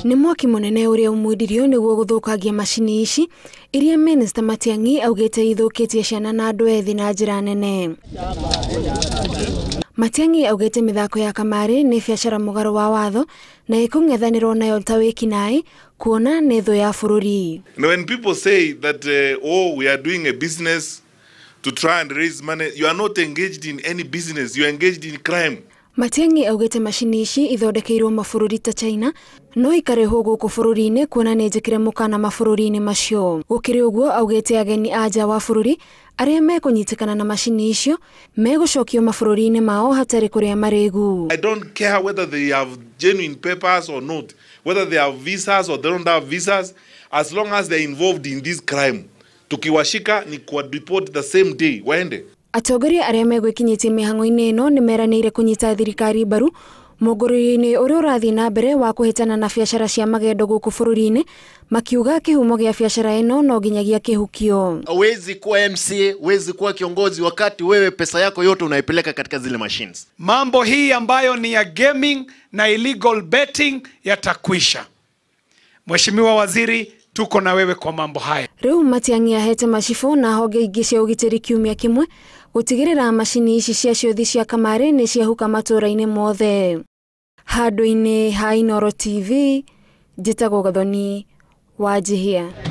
Nĩ mwaki mũnene ũrĩa umwĩndirio nĩguo gũthũkangia macini ici iria Minister Matiang'i augĩte ithũkĩtie ciana na andũ ethĩ na njĩra nene. Matiang'i augĩte mĩthako ya kamarĩ nĩ biacara mũgarũ wa watho na ĩkũng'ethanĩrwo nayo ta wĩkinaĩ kuona nĩ thũ ya bũrũri. And when people say that oh, we are doing a business to try and raise money, you are not engaged in any business, you are engaged in crime. Matiang'i augĩte macini ici ithondekeirwo mabũrũri ta China no ikarehwo gũkũ bũrũri-inĩ kuona nĩ njĩkĩre mũkana mabũrũri-inĩ macio. Gũkĩrĩ ũguo augĩte ageni a nja wa bũrũri arĩa mekũnyitĩkana na macini icio megũcokio mabũrũri-inĩ mao hatarĩ kũrĩa marĩgu. I don't care whether they have genuine papers or not, whether they have visas or they don't have visas, as long as they're involved in this crime. Tukiwashika ni kuwa deport the same day, waende. Atongoria arĩa megwĩkinyĩtie mĩhang'o-inĩ ĩno nĩ meranĩire kũnyita thirikari mbaru mũngũrũrio-inĩ ũrĩa ũrathiĩ na mbere wa kũhĩtana na biacara cia magendo gũkũ bũrũri-inĩ, makiuga kĩhumo gĩa biacara ĩno no nginyagia kĩhukio. Huwezi kuwa MCA, huwezi kuwa kiongozi wakati wewe pesa yako yote unaipeleka katika zile machines. Mambo hii ambayo ni ya gaming na illegal betting yatakwisha. Mheshimiwa Waziri, tuko na wewe kwa mambo haya. Rĩu Matiang'i ahete macibũ na honge ingĩ cia ũgitĩri kiumia kĩmwe gũtigĩrĩra macini ici cia ciũthi cia kamarĩ nĩ ciahuka matũũra-inĩ mothe. Handũ-inĩ ha Inooro TV, njĩtagwo Gathoni Wanjihia.